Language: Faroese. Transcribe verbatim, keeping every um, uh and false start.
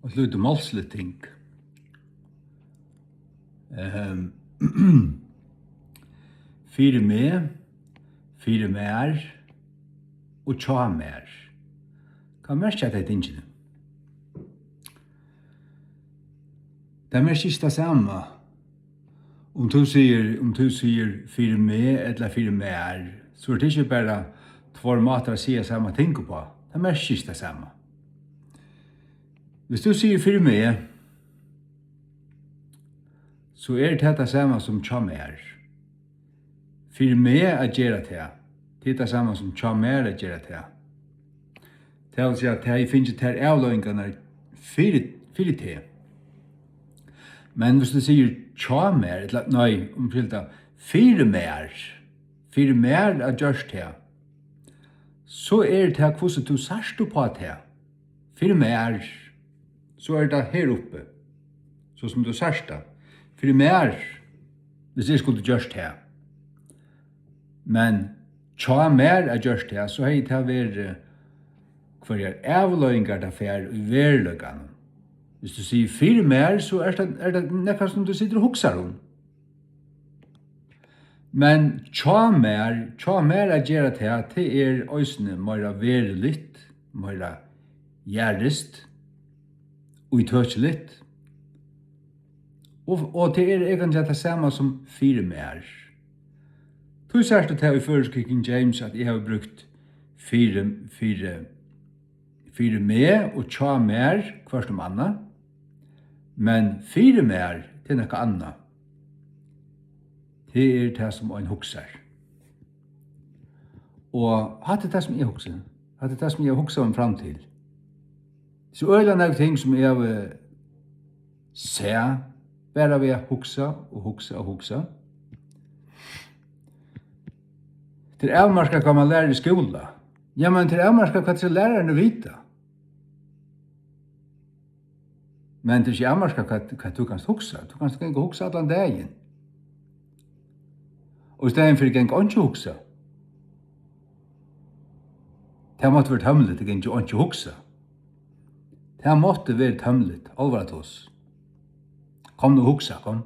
Eitt lítið málsligt ting. Ehm, fyri meg, fyri mær og hjá mær. Hvat merkja tey tingini? Tað merkir ikki tað sama. Um tú sigur, um tú sigur fyri meg ella fyri mær, so er tað ikki bara tveir mátar at siga sama ting uppá. Tað merkir ikki tað sama. Viss tú sigur fyri meg, so er tað tað sama sum hjá mær. Fyri meg at gera tað, tað er tað sama sum hjá mær at gera tað. Tað vil siga, tað hevði fingið tær avleiðingarnar fyri, fyri teg. Men viss tú sigur hjá mær, ella, nei, umskylda, fyri mær, fyri mær at gjørt tað, so er tað, hvussu tú sært uppá tað. Fyri mær, so er tað her uppi, so sum tú sært tað. Fyri mær, viss eg skuldi gjørt tað. Men hjá mær at gjørt tað, so hevði tað verið, hvørjar avleiðingar tað fær í veruleikanum. Viss tú sigur fyri mær, so er tað, er tað nakað, sum tú situr og hugsar um. Men hjá mær, hjá mær at gera tað, tað er eisini meira veruligt, meira jarðist, ítøkiligt. Og, og tað er eigentliga tað sama sum fyri mær. Tí sært tú tað í føroysku King James, at eg havi brúkt fyri, fyri, fyri meg og hjá mær hvørt um annað, men fyri mær, tað er nakað annað. Tað er tað, sum ein hugsar. Og hatta er tað, sum eg hugsi. Hatta er tað, sum eg havi hugsað um fram til. So øgiliga nógv ting, sum eg havi sæð, bara við at hugsa og hugsa og hugsa. Tað er avmarkað, hvat mann lærir í skúla. Jamen, tað er avmarkað, hvat tær lærararnir vita. Men tað er ikki avmarkað, hvat, hvat tú kanst hugsa. Tú kanst ganga og hugsa allan dagin. Og í staðin fyri ganga og einki hugsa. Tað mátti verið tømligt at ganga og einki hugsa. Tað mátti verið tømligt, álvara tos. Kom nú og hugsa, kom.